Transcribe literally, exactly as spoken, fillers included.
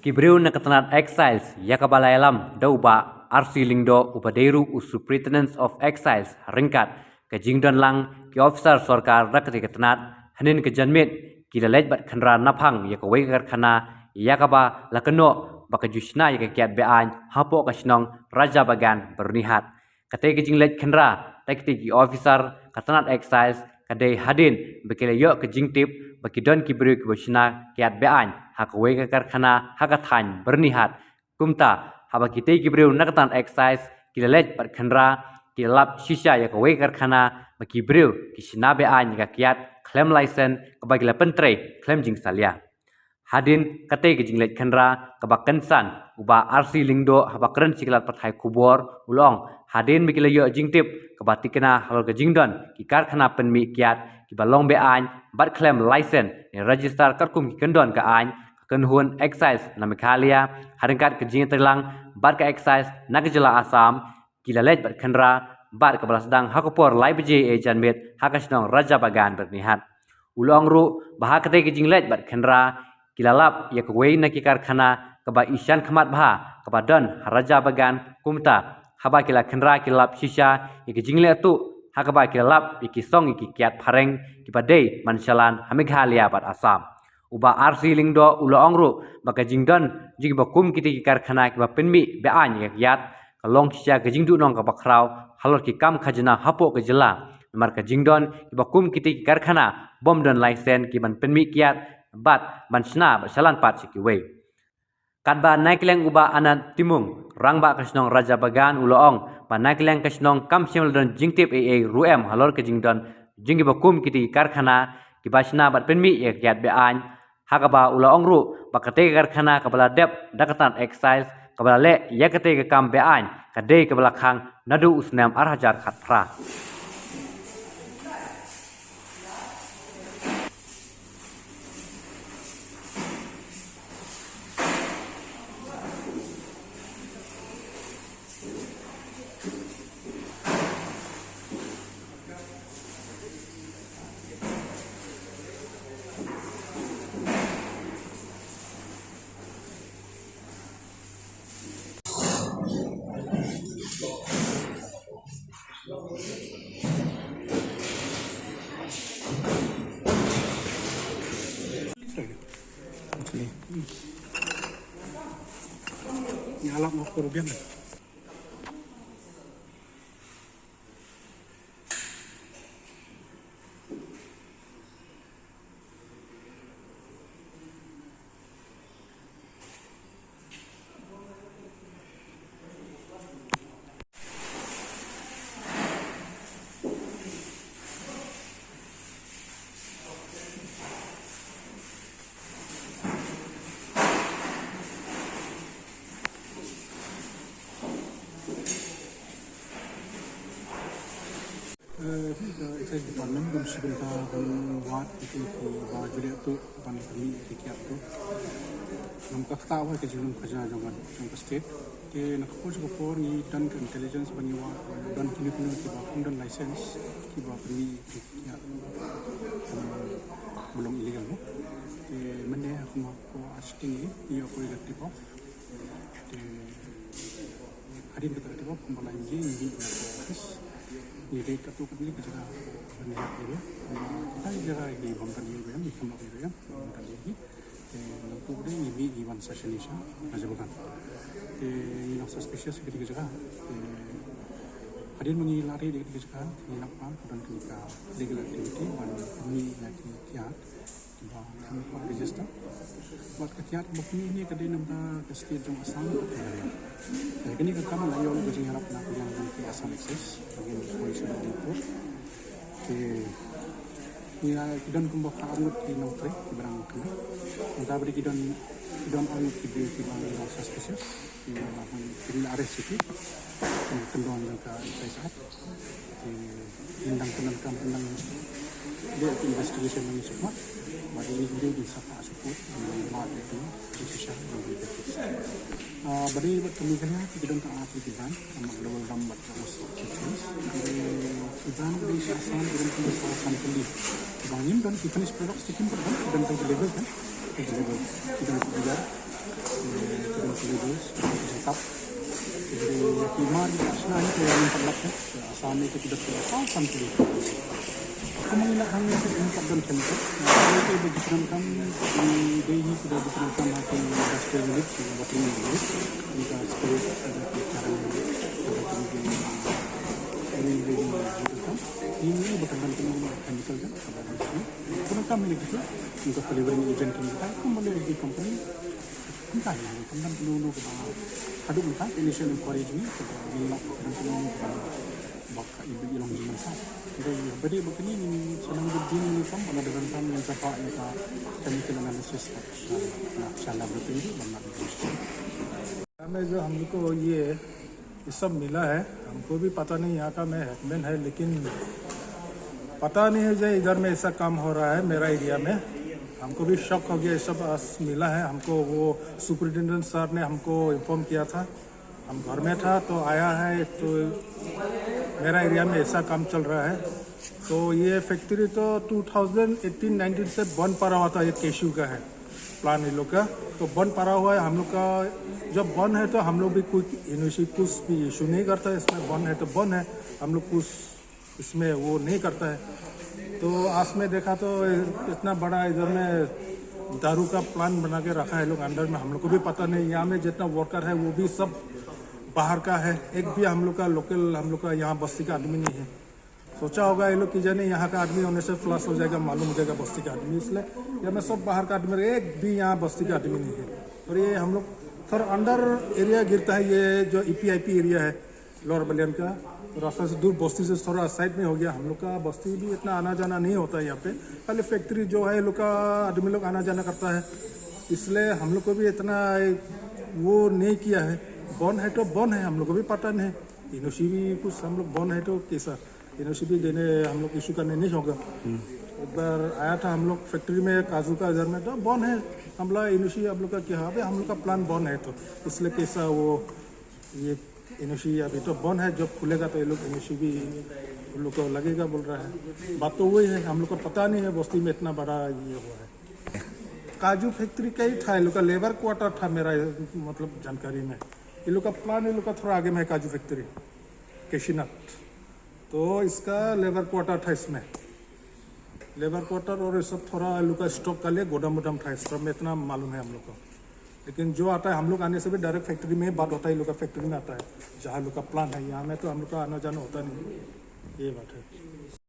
Ki briew na ka tnat Excise, ïa kaba la ïalam da u Bah R C Lyngdoh uba dei ruh u Superintendent of Excise, ryngkat ka jingdon lang ki officer sorkar da kata ka tnat, hynnin ka janmiet ki la leit bad khynra naphang ïa kawei ka karkhana, ïa kaba la kynnoh ba ka ju shna ïa ka kiad be-aiñ hapoh ka shnong Raja Bagan, Byrnihat. Kata ka jingleit khynra da kita ki officer ka tnat Excise ka dei hadien ba ki la ïoh ka jingtip ba ki don ki briew kiba shna kiad be-aiñ ha kawei ka karkhana ha ka thaiñ Byrnihat. Kumta, haba kita ki briew na ka tnat Excise ki la leit bad khynra, ki la lap shisha ïa kawei ka karkhana ba ki briew ki shna be-aiñ ïa ka kiad khlem license kaba ki la pyntrei khlem jingsalia. Hadien kata ka jingleit khynra kaba kynsan, u Bah R C Lyngdoh haba kren sha ki lad pathai khubor u la ong, hadien ba ki la ïoh jingtip kaba tikna halor ka jingdon ki karkhana pynmih kiad kiba long be-aiñ bad khlem license ne register katkum ki kyndon ka aiñ ka kynhun Excise na Meghalaya, ha ryngkat ka jingïatreilang bad ka Excise na ka jylla Assam, ki la leit bad khynra bad kaba la sdang ha ka por lai baje janmiet ha ka shnong Raja Bagan, Byrnihat. U la ong ruh ba ha kata ka jingleit bad khynra ki la lap ïa kawei na ki karkhana kaba ishan khmat bha kaba don ha Raja Bagan. Kumta, haba ki la khynra ki la lap shisha ïa ka jingleh tuh ha kaba ki la lap ïa ki song ïa ki kiad phareng kiba dei ban shalan ha Meghalaya bad Assam. U Bah R C Lyngdoh u la ong ruh ba ka jingdon jong kiba kum kita ki karkhana kiba pynmih be-aiñ ïa ka kiad ka long shisha ka jingduhnong kaba khraw halor ki kam khajna hapoh ka jylla. Namar ka jingdon kiba kum kita ki karkhana bym don license kiban pynmih kiad bad ban shna bad shalan pat sha kiwei. Katba na ka liang u Bah Anat Timung, rangbah ka shnong Raja Bagan, u la ong ba na ka liang ka shnong kam shym la don jingtip ei ei ruh em halor ka jingdon jong kiba kum kita ki karkhana kiba shna bad pynmih ïa ka kiad be-aiñ, ha kaba u la ong ruh ba kata ka karkhana kaba la dep da ka tnat Excise kaba la leh ïa kata ka kam be-aiñ ka dei kaba la khang naduh u snem ar hajar khatphra. Ngi alap ma por biang. Eh, ka excise department kam shu bynta ban wad ïa ki ba ju leh tuh ban pynmih ïa ki kiad tuh. Ngam ka ktah ba ka jinglong khajna jong ka, jong ka state. Te na ka por sha ka por ngi don ka intelligence ba ngi wad, eh, don kino kino kiba kum don license kiba pynmih ïa ki kiad. Kum ba long illegal mo. Te mynne ha kum ha ko ashting ngi ïoh ko ïa ka tip off. Te hadien kata ka tip off kumba la ïohi ngi mih na ka office. Ngi leit katto katne ka jaka ban ïa ïohi. Kumba kita ki jaka ki bym don ïohi, ngi kham lah ïohi, bym don ïohi. Te nangtu ka dei ngi mih ngi wan sa shane sha Raja Bagan. Te ngi long suspicious ïa kata ka jaka. Te hadien ba ngi la ri ïa kata ka jaka ngi nap ba ka don kane ka legal activity ban mih ïa ki kiad. Ba kham pat register. Bad ka kiad ba pynmih ne ka dei namar ka state jong Assam. Te kane ka kam la ïoh ka jingïarap na ka liang jong ki Assam Excise. Ba ngin poi sha Dipur. Te ngi la ki don kumba phra arngut ki nongtrei kiba dang kynnoh. Nangta ba dei ki don, ki don arngut ki briew kiba ngi long suspicious. Ki la hun, ki la arrest ïa ki. Ki kyndon jong ka Excise Act. Te ngin dang pyndonkam, pyndonkam leh investigation nang shakhmat. Bad ïa kine ki dei sa pat support, ngin mad ïa ki, ki shisha, ngin dei practice. Ah, ba dei bad ka Meghalaya, ki don tang ar tylli ki brand, ka Global Rum bad ka Ost Church. Ki brand ki dei sha Assam, ki don tang sha Assam tylli. Ba ngim don ki finished products, ki kim pat don, ki don tang ki label kan, ki label, ki don ki bidar. Student leaders, jingkap. Jadi, ki mar ki shna ni ka yang patlap ka. Assam ni ka kidat ka, Assam san ki. Ka mung ila hang ni ka in patlap kan ka. Ka ba jikran kam, ki dei hi ki da jikran kam ha ki industrial unit, ki bottling unit. Ni ka spirit, ki charan, ki bottling unit. Ini ni bottling unit, chemical kan, ka ba ni. Ka ba ni. Ka flavoring agent kan ka, ka ba ni company. Kumta hi, kumta pynlong noh kaba haduh mynta initial inquiry jong ngi kaba ngin lap kaba pynlong noh kaba bak ka ibu ilong jingmynsaw. Dei bad ba kane ngin sa nang dep jin ni kam bad da dang kam ngin sa pah ïa ka chemical analysis ka sha laboratory ban lap. हमें जो हम लोग को ये ये सब मिला है, हमको भी पता नहीं, यहाँ का मैं हेडमैन है, लेकिन पता नहीं है जो इधर में ऐसा काम हो रहा है मेरा एरिया में। हमको भी शॉक हो गया, ये सब आज मिला है हमको। वो सुपरिटेंडेंट सर ने हमको इन्फॉर्म किया था, हम घर में था तो आया है, तो मेरा एरिया में ऐसा काम चल रहा है। तो ये फैक्ट्री तो टू थाउजेंड एटीन नाइनटीन से बंद पड़ा हुआ था, ये केशू का है प्लांट, ये लोग का। तो बंद पड़ा हुआ है, हम लोग का जब बंद है तो हम लोग भी कोई एनओसी कुछ भी इशू नहीं करता है, इसमें बंद है तो बंद है, हम लोग कुछ इसमें वो नहीं करता है। तो आज में देखा तो इतना बड़ा इधर में दारू का प्लांट बना के रखा है लोग अंडर में, हम लोग को भी पता नहीं। यहाँ में जितना वर्कर है वो भी सब बाहर का है, एक भी हम लोग का लोकल, हम लोग का यहाँ बस्ती का आदमी नहीं है। सोचा होगा ये लोग कि जाने यहाँ का आदमी होने से फ्लश हो जाएगा, मालूम हो जाएगा बस्ती का आदमी, इसलिए यहाँ में सब बाहर का आदमी, एक भी यहाँ बस्ती का आदमी नहीं है। और ये हम लोग थोड़ा अंडर एरिया गिरता है, ये जो ईपीआईपी एरिया है लोअर बलियान का, रास्ता से दूर, बस्ती से थोड़ा साइड में हो गया। हम लोग का बस्ती भी इतना आना जाना नहीं होता है यहाँ पे, खाली फैक्ट्री जो है लोग का आदमी लोग आना जाना करता है, इसलिए हम लोग को भी इतना वो नहीं किया है। बंद है तो बंद है, हम लोग को भी पता नहीं। एनओसी भी कुछ हम लोग बंद है तो कैसा, एनओसी भी देने हम लोग इशू करने नहीं होगा। एक बार आया था हम लोग फैक्ट्री में काजू का इधर में, तो बंद है। हम लोग एनओसी आप लोग का क्या, अबे हम लोग का प्लांट बंद है, तो इसलिए कैसा वो ये एनओसी अभी तो बंद है, जब खुलेगा तो ये लोग एनओसी भी उन लोग को लगेगा बोल रहा है। बात तो वही है, हम लोग को पता नहीं है बस्ती में इतना बड़ा ये हुआ है। काजू फैक्ट्री का ही था, ये लोग का लेबर क्वार्टर था मेरा, मतलब, जानकारी में। ये लोग का प्लांट, ये लोग का थोड़ा आगे में है काजू फैक्ट्री, केशीनाथ। तो इसका लेबर क्वार्टर था इसमें। लेबर क्वार्टर और ये सब थोड़ा ये लोग का स्टॉक का लिए गोदाम वोदाम था, इस सब में इतना मालूम है हम लोग को। लेकिन जो आता है, हम लोग आने से भी डायरेक्ट फैक्ट्री में ही बात होता है, ये लोग का फैक्ट्री में आता है, जहाँ लोग का प्लांट है। यहाँ में तो हम लोग का आना जाना होता नहीं, ये बात है।